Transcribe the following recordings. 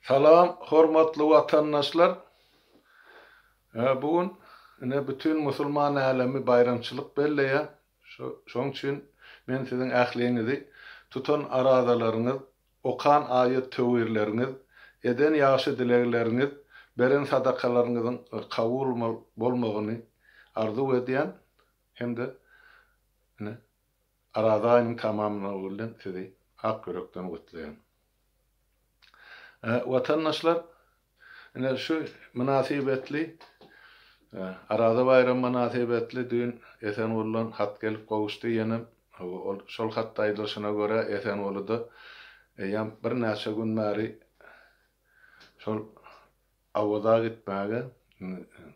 Salam hormatly watandaşlar. Bu gün ine bütin musulman älemi baýramçylyk belleýär. Şoň üçin men siziň ähliňizi tutan arazalaryňyz, okan aýat-töwirleriňiz, eden ýagşy dilegleriňiz, beren sadakalaryňyzyň kabul bolmagyny arzuw edýän hem-de ine Araza aýynyň tamamlanmagy bilen sizi ak ýürekden gutlaýan. Watandaşlar, ine şu mynasybetli Araza baýramy mynasybetli düýn Esenguldan hat gelip gowuşdy ýenem. Ol şol hatda aýdylyşyna görä Esenguluda eýýäm birnäçe gün bäri şol Awaza gitmäge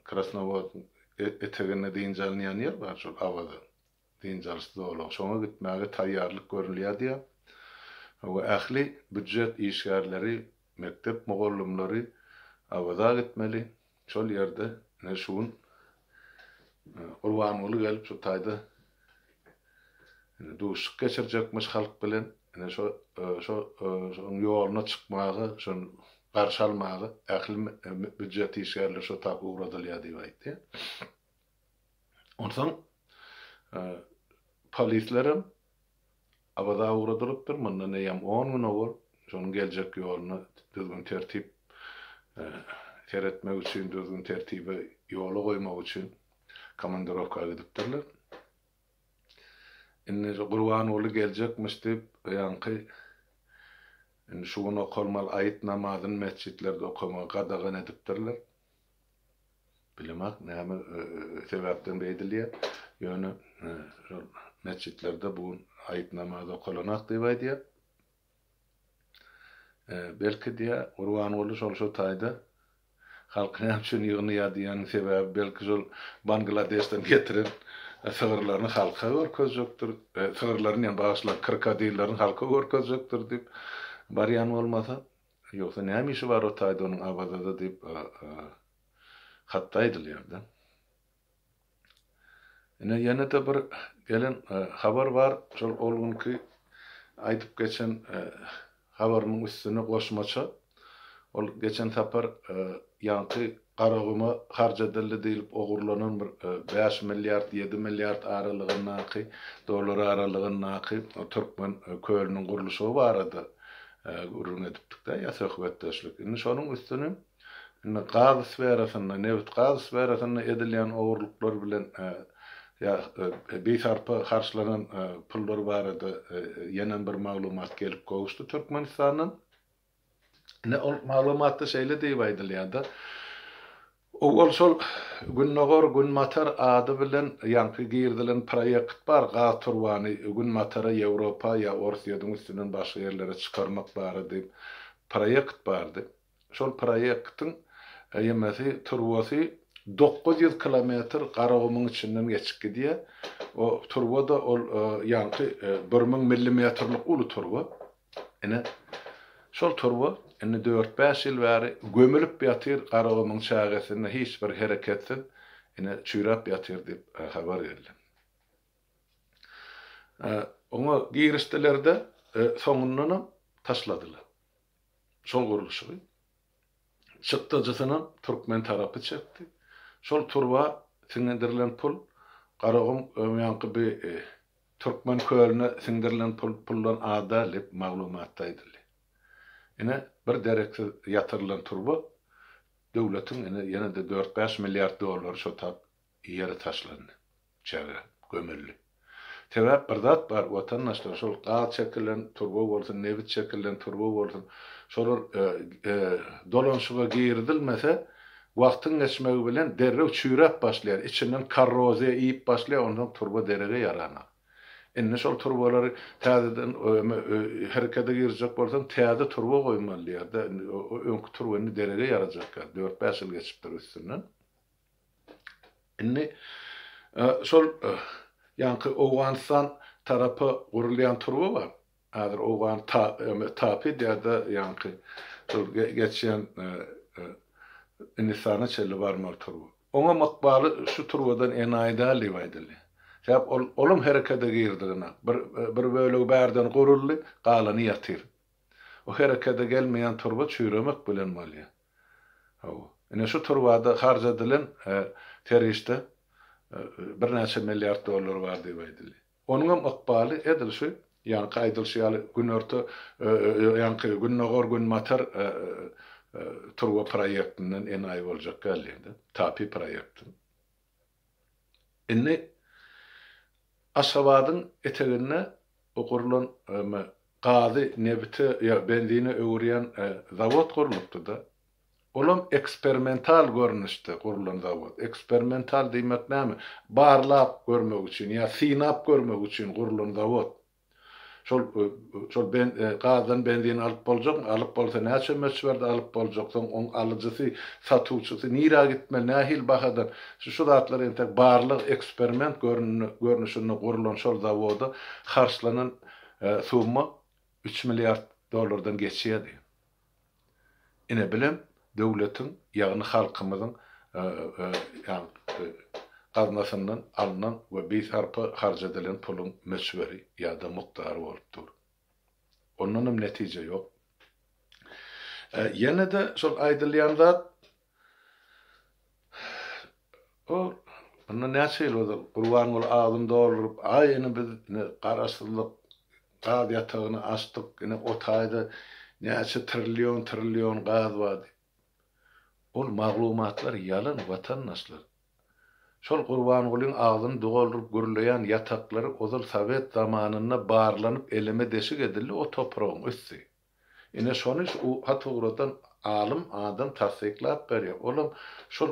Krasnowod eteginde dynç alynýan ýer bar şol Awaza. Dynç alyş zolagy, şoňa gitmäge taýýarlyk görülýär diýýär. We ähli býujet işgärleri, mekdep mugallymlary Awaza gitmeli. Şol ýerde ine şu gün Gurbanguly gelip şu taýda ine duşuşyk geçirjekmiş halk bilen. Ine şo şo şoň ýoluna çykmaga, şony garşy almaga ähli býujet işgärleri şo tap ugradylýar diýip aýtdy. Onsoň polislerem Awaza ugradylypdyr. Mundan eýýäm on gün owal şonuň geljek ýoluna düzgün-tertip seretmek üçin, düzgün-tertibi ýola goýmak üçin komandirowka gidipdirler. Indi Gurbanguly geljekmiş diýip, ýaňky indi şu gün okalmaly aýyt namazyny metjitlerde okamagy gadagan edipdirler. Bilemok näme sebäpden beýdilýär. Ýöne şol metjitlerde bu gün aýyt namazy okalanak diýip aýdýar. Belki diýýär, Gurbanguly şol şo taýda halky näme üçin ýygnaýar diýýäniň sebäbi belki şol Bangladeşden getiren sygyrlaryny halka görkezjekdir, sygyrlaryny diýen bagyşlaň krokodillerini halka görkezjekdir diýip barýan bolmasa. Ýogsa näme işi bar o taýda onuň Awazada diýip hatda aýdylýar-da. Ine ýene-de bir gelen habar bar, şol ol günki aýdyp geçen habarymyň üstüne goşmaça. Ol geçen sapar ýaňky Garaguma harç edildi diýlip ogurlanan bir bäş milliard, ýedi milliard aralygyndaky dollar aralygyndaky türkmen kölüniň gurluşygy barada gürrüň edipdik-dä ýa söhbetdeşlik. Indi şonuň üstüni indi gaz sferasynda, nebit-gaz sferasynda edilýän ogurlyklar bilen ýa bisarpa harçlanan pullar barada ýenem bir maglumat gelip gowuşdy Türkmenistandan. Ine ol maglumatda şeýle diýip aýdylýar-da, Owal şol Gündogar, Günbatar ady bilen ýaňky girizilen proýekt bar, gaz turbany Günbatara, Ýewropa ýa Orsýetiň üstünden başga ýerlere çykarmak bara diýip proýekt bardy. Şol proýektiň ýemesi, turbasy 900 kilometr Garagumuň içinden geçip gidýär. O turba-da ol ýaňky bir müň millimetrlik uly turba. Ine, şol turba indi dört-bäş ýyl bäri gömülip ýatyr, Garagumuň çägesinde hiç bir hereketsiz, ine, çüýräp ýatyr diýip habar geldi. Oňa girişdiler-de, soňundanam taşladylar şol gurluşygy. Çykdajysynam türkmen tarapy çekdi. Şol turba siňdirilen pul Garagum ýaňky bi Türkmen kölüne siňdirilen pul puldan az däl diýip, maglumatda aýdyldy. Ine, bir dereksiz ýatyrylan turba döwletiň ine ýene-de dört-bäş milliard dollary şo tap ýere taşlandy, çägä gömüldi. Sebäp bir zat bar, watandaşlar, şol gaz çekilen turba bolsun, nebit çekilen turba bolsun, şolar dolanyşyga girizilmese, wagtyň geçmegi bilen derrew çüýräp başlaýar, içinden korroziýa iýip başlaýar, onsoň turba derege ýaranok. Indi şol turbalary täzeden herekete girizjek bolsaň, täze turba goýmaly diýýär-de, indi öňki turba indi derege ýarajak ýaly, dört-bäş ýyl geçipdir üstünden. Indi şol ýaňky Owganystan tarapa gurulýan turba bar. Häzir owgan TAPI diýýär-de, ýaňky şol geçýän Hindistana çenli barmaly turba. Oňam ykbaly şu turbadan enaýy däl diýip aýdylýar. Sebäp ol olam herekete girdiginak. Bir bir bölegi bärden guruldy, galany ýatyr. O herekede gelmeýän turba çüýremek bilen bolýar. Hawa. Ine şu turbada harç edilen serişde birnäçe milliard dollar bar diýip aýdylýar. Onuňam ykbaly edil şu ýaňky aýdylyşy ýaly günorta ýaňky gündogar-günbatar turba proýektinden enaýy boljak däl-de, TAPI proýekti. Indi Aşgabadyň eteginde gurlan gazy nebite ýa benzine öwürýän zawod gurlupdy-da. Olam eksperimental görnüşde gurlan zawod. Eksperimental diýmek näme? Barlap görmek üçin ýa synap görmek üçin gurlan zawod. Şol şol ben gazdan benzin alyp boljakmy? Alyp bolsa näçe möçberde alyp boljak? Soň oň alyjysy, satuwçysy nirä gitmeli, nähili bahadan? Şu şu zatlar entek barlag, eksperiment görnüşinde gurlan şol zawoda harçlanan summa üç milliard dollardan geçýärdi. Ine bilem döwletiň ýagny halkymyzyň gaznasyndan alnan we bisarpa harç edilen puluň möçberi ýa-da mukdary bolup dur. Ondanam netije ýok. Ýene-de şol aýdylýan zat O mundan näçe ýyl ozal Gurbanguly agzyny dolduryp, aý ine biz ine garaşsyzlyk gaz ýatagyny açdyk, ine o taýda näçe trillion trillion gaz bar diýip. Ol maglumatlar ýalan watandaşlar. Şol Gurbangulyň agzyny dolduryp gürleýän ýataklary ozal sowet zamanynda barlanyp eleme deşik edildi o topragyň üsti. Ine şony şu hat ugradan alym adam tassyklap berýär. Olam şol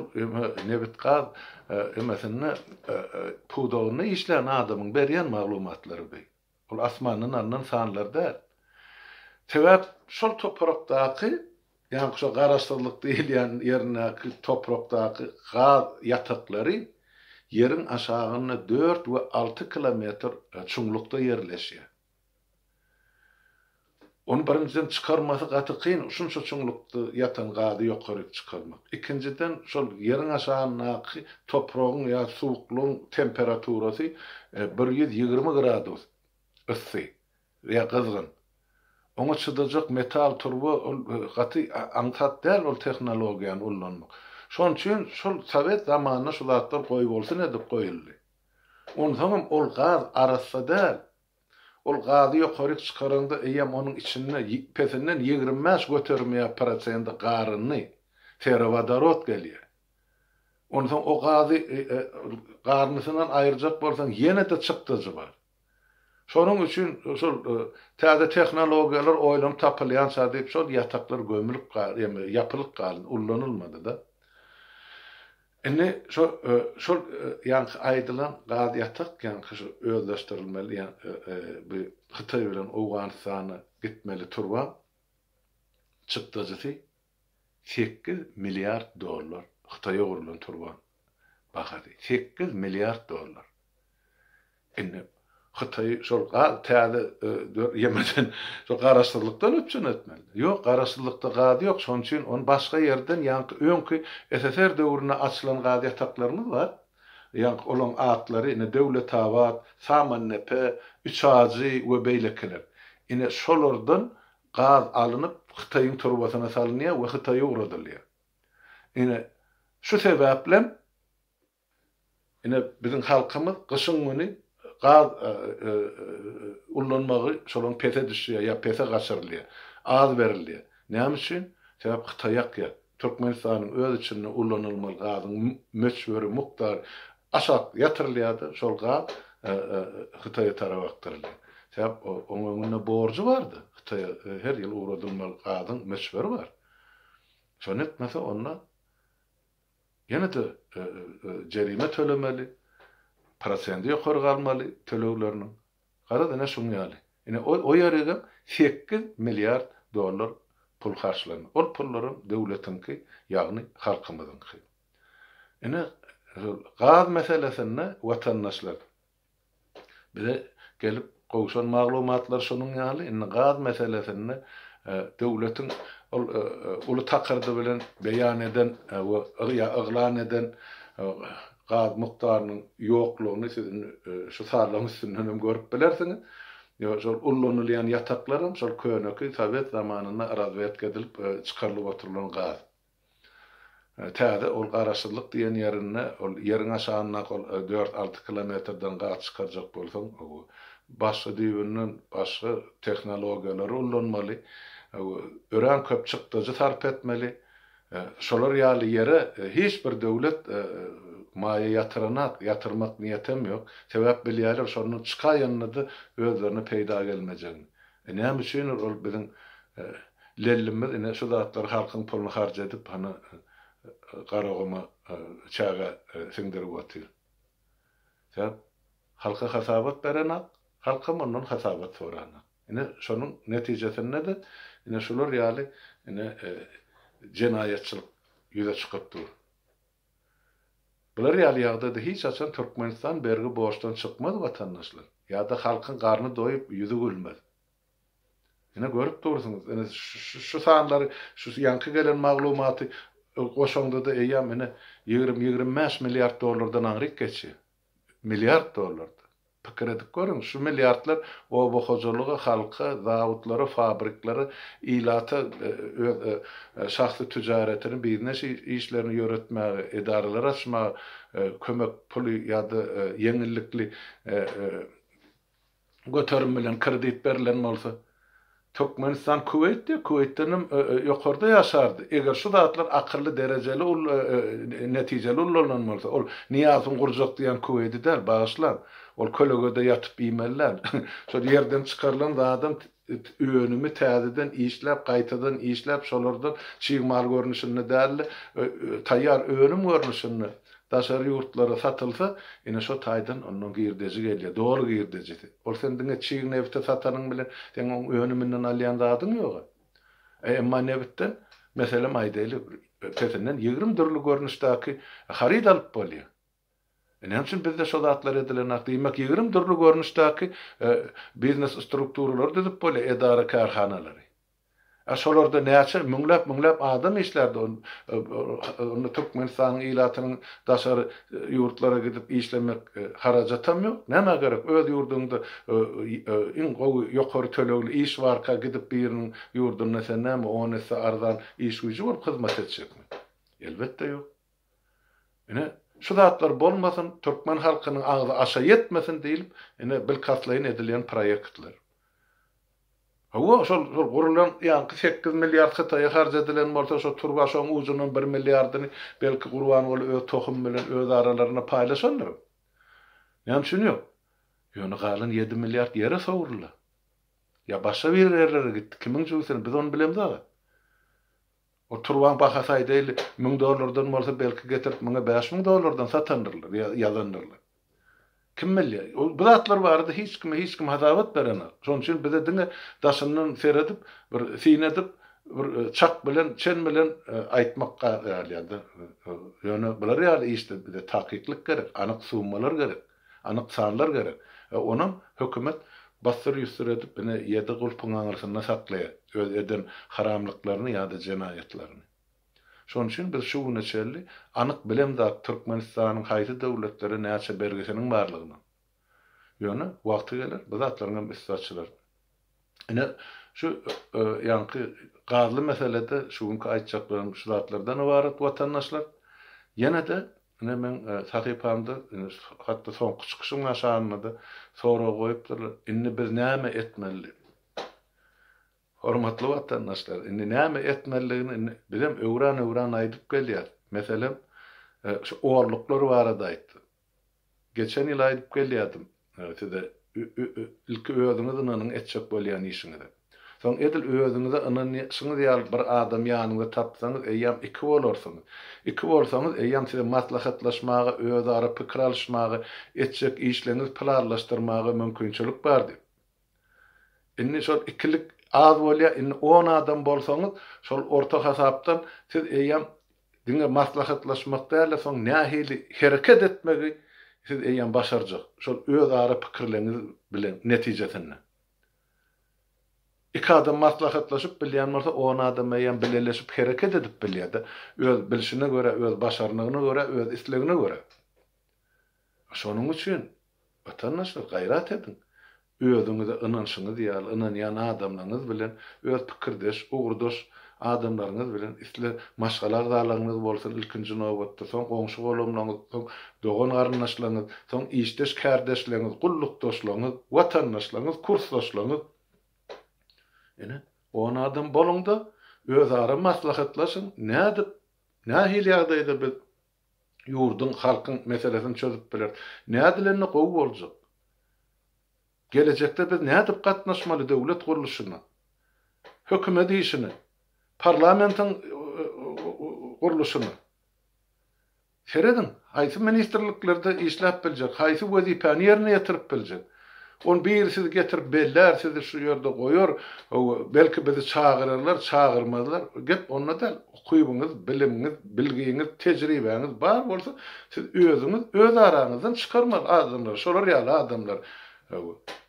nebit-gaz emesinde pudagynda işlän adamyň berýän maglumatlary bi. Ol asmandan alnan sanlar däl. Sebäp şol toprakdaky, ýaňky şo garaşsyzlyk diýilýän ýerindäki toprakdaky gaz ýataklary ýeriň aşagynda dört we alty kilometr çuňlukda ýerleşýär. Ony birinjiden çykarmasy gaty kyn, şunça çuňlukda ýatan gazy ýokaryk çykarmak. Ikinjiden şol ýeriň aşagyndaky topragyň ýa suwuklygyň temperaturasy 120 gradus yssy ýa gyzgyn. Oňa çydajak metal turba ol gaty aňsat däl ol tehnologiýany ullanmak. Şonuň üçin şol sowet zamanynda şu zatlar goýbolsun edip goýuldy. Onsoňam ol gaz arassa däl. Ol gazy ýokaryk çykaraňda eýýäm onuň içinde pesinden 25 göterim ýa prosendi garyndy, serowodorod gelýär. Onsoň o gazy garyndysyndan aýyrjak bolsaň ýene-de çykdajy bar. Şonuň üçin şol täze tehnologiýalar oýlanyp tapylýança diýip şol ýataklar gömülip ýapylyp galdy, ullanylmady-da. Indi şo şol ýaňky aýdylan gaz ýatak ýaňky şu özleşdirilmeli ýa bu Hytaý bilen Owganystana gitmeli turba çykdajysy 8 milliard dollar Hytaýa gurlan turban bahasy 8 milliard dollar. Indi Hytaýy şol gaz täze ýemeden şol garaşsyzlykdan üpjün etmeli. Ýok, garaşsyzlykda gaz ýok, şonuň üçin ony başga ýerden ýaňky öňki SSR döwründe açylan gaz ýataklarymyz bar. Ýaňky olaň atlary ine Döwletabat, Samandepe, Üçajy we beýlekiler. Ine şolardan gaz alnyp Hytaýyň turbasyna salynýar we Hytaýa ugradylýar. Ine şu sebäplem Ine, biziň halkymyz gyşyň güni gaz ullanmagy şolaryň pese düşýär ýa pese gaçyrylýar, az berilýär. Näme üçin? Sebäp Hytaý ýakýar. Türkmenistanyň öz içinde ullanylmaly gazyň möçberi, mukdary aşak ýatyrylýar-da, şol gaz Hytaýa tarap akdyrylýar. Sebäp oň öňünde borjy bar-da, Hytaýa her ýyl ugradylmaly gazyň möçberi bar. Şony etmese onda Ýene-de jerime tölemeli, prosendi ýokary galmaly tölegleriniň. Garaz ine şuň ýaly. Ine o ýerigem 8 milliard dollar pul harçlandy. Ol pullaram döwletiňki, ýagny halkymyzyňky. Ine gaz meselesinde watandaşlar Bize gelip gowşan maglumatlar şonuň ýaly, indi gaz meselesinde döwletiň ol uly takyrdy bilen beýan eden we ýa yglan eden gaz mukdarynyň ýoklugyny siz indi şu sanlaryň üstünden hem görüp bilersiňiz. Şol ullanylýan ýataklaram şol köneki sowet zamanynda razwedka edilip çykarylyp oturylan gaz. Täze ol Garaşsyzlyk diýen ýerinde ol ýeriň aşagyndaky ol dört-alty kilometrden gaz çykarjak bolsaň, başga düýbünden başga tehnologiýalary ullanmaly, örän köp çykdajy sarp etmeli. Şolar ýaly ýere hiç bir döwlet maýa ýatyranak, ýatyrmak niýetem ýok. Sebäp bilýärler şondan çykaýanda-da özlerine peýda gelmejegini. E näme üçindir ol biziň Lellimiz ine şu zatlary halkyň puluny harç edip hany Garaguma çäge siňdirip otyr. Sebäp halka hasabat berenak, halkam ondan hasabat soranak. Ine şonuň netijesinde-de ine şular ýaly ine jenaýatçylyk ýüze çykyp dur. Bular ýaly ýagdaýda hiç haçan Türkmenistan bergi borçdan çykmaz watandaşlar. Ýa-da halkyň garny doýup ýüzi gülmez. Ine görüp dursuňyz. Ine şu sanlary şu ýaňky gelen maglumaty goşaňda-da eýýäm ine 20-25 milliard dollardan aňryk geçýär. Milliard dollardan. Pikir edip görüň, şu milliardlar oba hojalyga, halka, zawodlara, fabriklere, ilata öz şahsy tüjaretini, biznes işlerini ýöretmäge, edaralar açmaga kömek puly ýa-da ýeňillikli göterim bilen kredit berlen bolsa, Türkmenistan Kuweýt diýip, Kuweýtdenem ýokarda ýaşardy. Eger şu zatlar akylly, derejeli, netijeli ullanylan bolsa, ol Nyýazowyň gurjak diýýän Kuweýdi däl, bagyşlaň. Ol kölegede ýatyp iýmeli däl. Şol ýerden çykarylan zadam önümi täzeden işläp, gaýtadan işläp, şolardan çig mal görnüşinde däl-de, taýýar önüm görnüşinde daşary ýurtlara satylsa, ine şo taýdan ondan girdeji gelýär, doly girdejisi. Ol sen diňe çig nebiti satanyň bilen seň oň önüminden alýan zadyň ýoga. E, emma nebitden, meselem aýdaýly, pesinden 20 dürli görnüşdäki haryt alyp bolýar. E, näme üçin bizde şo zatlar edilenak? Diýmek, 20 dürli görnüşdäki biznes strukturalary düzüp bolýar, edara-kärhanalary. A şolarda näçe müňläp-müňläp adam işlärdi. Onda Türkmenistanyň ilatynyň daşary ýurtlara gidip işlemek harajatam ýok. Nämä gerek? Öz ýurduňda iň gowy ýokary tölegli iş barka gidip biriniň ýurdunda sen näme on esse arzan iş güýji bolup hyzmat etjekmi? Elbetde ýok. Ine, şu zatlar bolmasyn, türkmen halkynyň agzy aşa ýetmesin diýlip, ine, bilkastlaýyn edilýän proýektler. Hawa, şol şol gurulan ýaňky sekiz milliard Hytaýa harç edilen bolsa, şo turba şoň ujundan bir milliardyny belki Gurbanguly öz tohumy bilen öz aralarynda paýlaşandyr. Näme üçin ýok? Ýöne galan ýedi milliard ýere sowruldy. Ýa başga bir ýerlere gitdi. Kimiň jübüsine? Biz ony bilemzok-a. O turbaň bahasy aýdaýly müň dollardan bolsa belki getirip muňa 5000 dollardan satandyrlar ýa ýazandyrlar. Kim bilýär? Bu zatlar barada hiç kime hiç kim hasabat berenok. Şonuň üçin bize diňe daşyndan seredip, bir syn edip, bir çak bilen, çen bilen aýtmak galýar-da. Ýöne bular ýaly işde bize takyklyk gerek, anyk summalar gerek, anyk sanlar gerek. Onam hökümet bassyr-ýussur edip, ine, ýedi gulpuň aňyrsynda saklaýar öz eden haramlyklaryny ýa-da jenaýatlaryny. Şonuň üçin biz şu güne çenli anyk bilemzok Türkmenistanyň haýsy döwletlere näçe bergisiniň barlygyny. Ýöne wagty geler, bu zatlaryň hem üsti açylar. Ine, şu ýaňky gazly meselede şu günki aýtjaklarym şu zatlardan ybarat watandaşlar. Ýene-de ine meň sahypamda hatda soňky çykyşymyň aşagynda-da sorag goýupdyrlar, indi biz näme etmeli diýip. Hormatly watandaşlar, indi näme etmelidigini indi bizem öwran-öwran aýdyp gelýäs. Meselem, şu orluklar barada aýtsak. Geçen ýyl aýdyp gelýärdim size, ilki özüňiz ynanyň etjek bolýan işiňize. Soň edil özüňize ynanyşyňyz ýaly bir adam ýanyňyzda tapsaňyz, eýýäm iki bolarsyňyz. Iki bolsaňyz, eýýäm size maslahatlaşmaga, özara pikir alyşmaga, etjek işleriňizi planlaşdyrmaga mümkinçilik bar diýip. Indi şol ikilik az bolýar, indi on adam bolsaňyz, şol orta hasapdan siz eýýäm diňe maslahatlaşmak däl-de, soň nähili hereket etmegi siz eýýäm başarjak, şol özara pikirleriňiz bilen netijesinde. Iki adam maslahatlaşyp bilýän bolsa, on adam eýýäm bileleşip hereket edip bilýär-de, öz bilşine görä, öz başarnygyna görä, öz islegine görä. Şonuň üçin, watandaşlar, gaýrat ediň. Özüňize ynanşyňyz ýaly ynanýan adamlaryňyz bilen, öz pikirdeş, ugurdaş adamlaryňyz bilen, isle maşgala agzalaryňyz bolsun ilkinji nobatda, soň goňşy-golamlaryňyz, soň dogan-garyndaşlaryňyz, soň işdeş-kärdeşleriňiz, gullukdaşlaryňyz, watandaşlaryňyz, kursdaşlaryňyz, ine, on adam boluň-da, özara maslahatlaşyň, nädip, nähili ýagdaýda biz ýurduň, halkyň meselesini çözüp bileris, nädilende gowy boljak? Gelejekde biz nädip gatnaşmaly döwlet gurluşyna, hökümet işine, parlamentiň gurluşyna? Serediň, haýsy ministrliklerde işläp biljek, haýsy wezipäni ýerine ýetirip biljek? Ony biri sizi getirip bellär, sizi şu ýerde goýar, belki bizi çagyrarlar, çagyrmazlar. Gep onda däl. Ukybyňyz, bilimiňiz, bilgiňiz, tejribäňiz bar bolsa, siz özüňiz öz araňyzdan çykarmaly adamlary, şolar ýaly adamlary,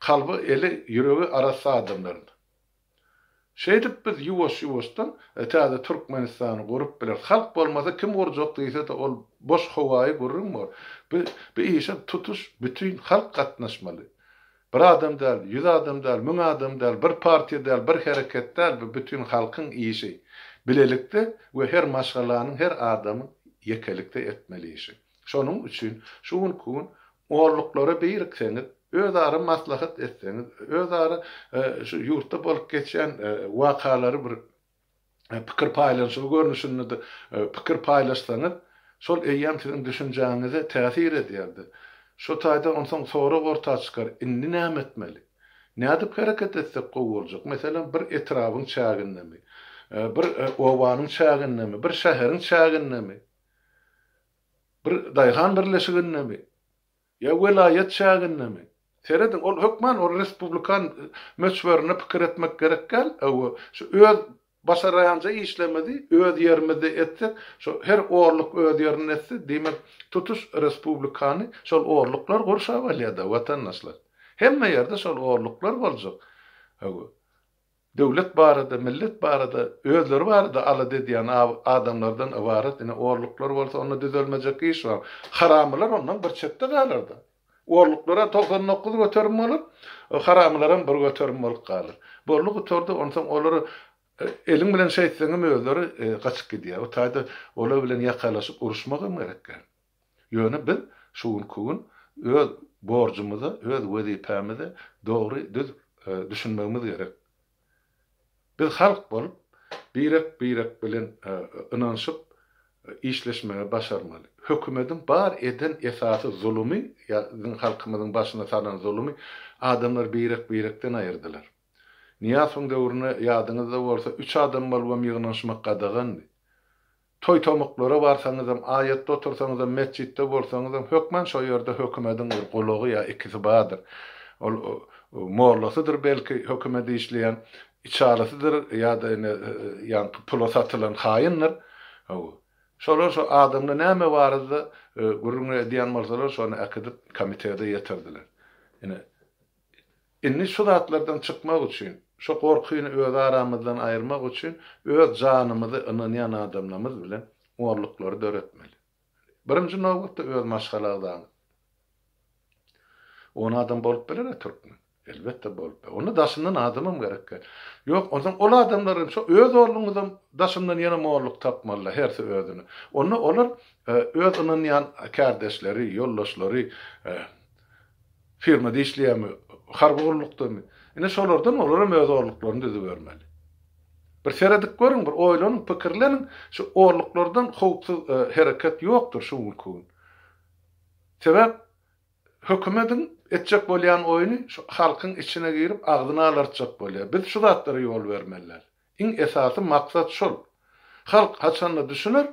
kalby, eli, ýüregi arassa adamlary. Şeýdip biz ýuwaş-ýuwaşdan täze Türkmenistany gurup bileris. Halk bolmasa kim gurjak diýse-de ol boş howaýy gürrüň bor. Bu bu işe tutuş bütin halk gatnaşmaly. Bir adam däl, ýüz adam däl, müň adam däl, bir partiýa däl, bir hereket däl bu bütin halkyň işi. Bilelikde we her maşgalanyň her adamyň ýekelikde etmeli işi. Şonuň üçin şu günki gün onluklara birikseňiz, özara maslahat etseňiz, özara şu ýurtda bolup geçýän wakalary bir pikir paýlanyşygy görnüşinde-de pikir paýlaşsaňyz, şol eýýäm siziň düşünjäňize täsir edýär-de. Şo taýda onsoň sorag orta çykar, indi näme etmeli? Nädip hereket etsek gowy boljak? Meselem, bir etrabyň çägindemi? Bir obanyň çägindemi? Bir şäheriň çägindemi? Bir daýhan birleşigindemi? Ýa welaýat çägindemi? Serediň, ol hökman ol respublikan möçberinde pikir etmek gerek däl. Hawa, şu öz başaraýanja işlerimizi öz ýerimizde etsek, şo her orluk öz ýerinde etse, diýmek, tutuş respublikany şol orluklar gurşap alýar-da, watandaşlar. Hemme ýerde şol orluklar boljak. Hawa. Döwlet barada, millet barada, özleri barada alada edýän adamlardan ybarat ine orluklar bolsa onda düzelmejek iş bar. Haramylar ondan bir çetde galarda. Orluklara 99% bolar, haramylaram 1% bolup galar. Boldy gutardy onsoň olary eliň bilen şeýtseňem özleri gaçyp gidýär. O taýda olar bilen ýakalaşyp uruşmagam gerek däl. Ýöne biz şu günki gün öz borjumyza, öz wezipämize dogry, düz düşünmegimiz gerek. Biz halk bolup, birek-birek bilen ynanyşyp işleşmegi başarmaly. Hökümediň bar eden esasy zulumy, ýa biziň halkymyzyň başyna salan zulumy adamlar birek-birekden aýyrdylar. Nyýazowyň döwründe ýadyňyzda bolsa üç adam bolubam ýygnanyşmak gadagandy. Toý-tomuklara barsaňyzam, aýatda otursaňyzam, metjitde bolsaňyzam, hökman şo ýerde hökümediň bir gulagy ýa ikisi bardyr. Ol mollasydyr belki hökümede işleýän, içalysydyr ýa-da ine ýaňky pula satylan haýyndyr. Hawa. Şolar şo adamda näme barada gürrüň edýän bolsalar, şony äkidip komitete ýetirdiler. Ine, Indi şu zatlardan çykmak üçin, şo gorkyny öz aramyzdan aýyrmak üçin öz janymyzy ynanýan adamlarymyz bilen orluklary döretmeli. Birinji nobatda öz maşgala agzaňyz. On adam bolup biler-ä türkmen. Elbetde bolup biler. Onda daşyndan adamam gerek däl. Ýok, onsoň ol adamlar hem şo öz orluňyzam daşyndan ýene morluk tapmalylar, hersi özüne. Onda olar öz ynanýan kärdeşleri, ýoldaşlary, Firmada işleýärmi, harby gullukdamy? Ine şolardan olaram öz orluklaryny düzübermeli. Bir seredip görüň, bir oýlanyň, pikirleniň, şu orluklardan howpsuz hereket ýokdur şu günki gün. Sebäp hökümediň etjek bolýan oýny şu halkyň içine girip agzyny alartjak bolýar. Biz şu zatlara ýol bermeli däl. Iň esasy maksat şol. Halk haçanda düşüner,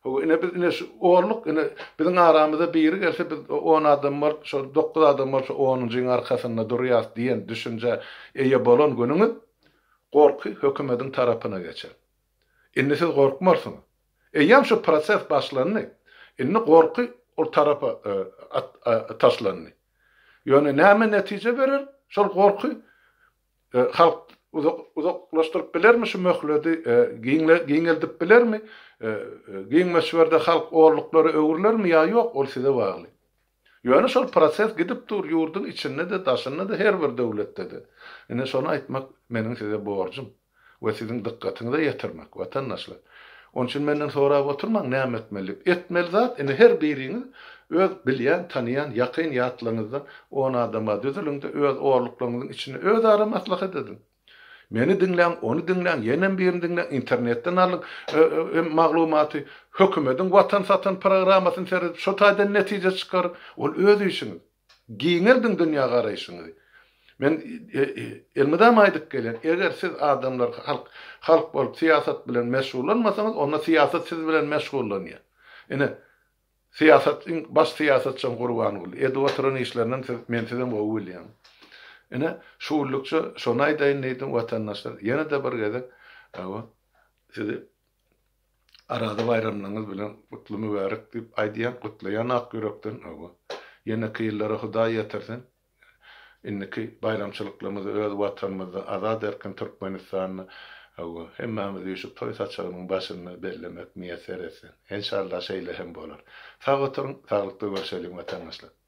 Hawa, ine biz ine şu onluk ine biziň aramyza biri gelse biz on adam bolup şol dokuz adam bolup şu onunjyň arkasynda durýas diýen düşünjä eýe bolan günüňiz gorky hökümediň tarapyna geçer. Indi siz gorkmarsyňyz. Eýýäm şu proses başlandy. Indi gorky ol tarapa taşlandy. Ýöne näme netije berer şol gorky? Halk uzak uzaklaşdyryp bilermi şu möhledi, giňle giňeldip bilermi? Giň möçberde halk orluklara öwrülermi ýa ýok, ol size bagly. Ýöne şol proses gidip dur ýurduň içinde-de, daşynda-da, her bir döwletde-de. Ine şony aýtmak meniň size borjum we siziň dykgatyňyza ýetirmek, watandaşlar. Onuň üçin menden sorap oturmaň näme etmeli diýip. Etmeli zat ine her biriňiz öz bilýän, tanaýan, ýakyn ýatlaryňyzdan on adama düzüliň-de öz orluklaryňyzyň içinde özara maslahat ediň. Meni diňläň, ony diňläň, ýenem birini diňläň, internetden alyň maglumaty, hökümediň watan satan programmasyny seredip, şo taýdan netije çykaryň. Ol öz işiňiz. Giňeldiň dünýägaraýşyňyzy. Men elmydama aýdyp gelýän, eger siz adamlar halk halk bolup syýasat bilen meşgullanmasaňyz, onda syýasat siz bilen meşgullanýar. Ine, Syýasat iň baş syýasatçam Gurbanguly. Edip oturan işlerinem siz mensizem gowy bilýäňiz. Ine, şu günlükçe şony aýdaýyn diýdim watandaşlar. Ýene-de bir gezek hawa sizi Araza baýramlaryňyz bilen gutly mübärek diýip aýdýan, gutlaýan ak ýürekden hawa. Ýeneki ýyllara Hudaý ýetirsin. Indiki baýramçylyklarymyzy öz Watanymyzda, azat-erkin Türkmenistanda, hawa, hemmämiz üýşüp toý saçagynyň başynda bellemek miýesser etsin. Enşalla şeýle hem bolar. Sag oturyň, saglykda görşeliň watandaşlar!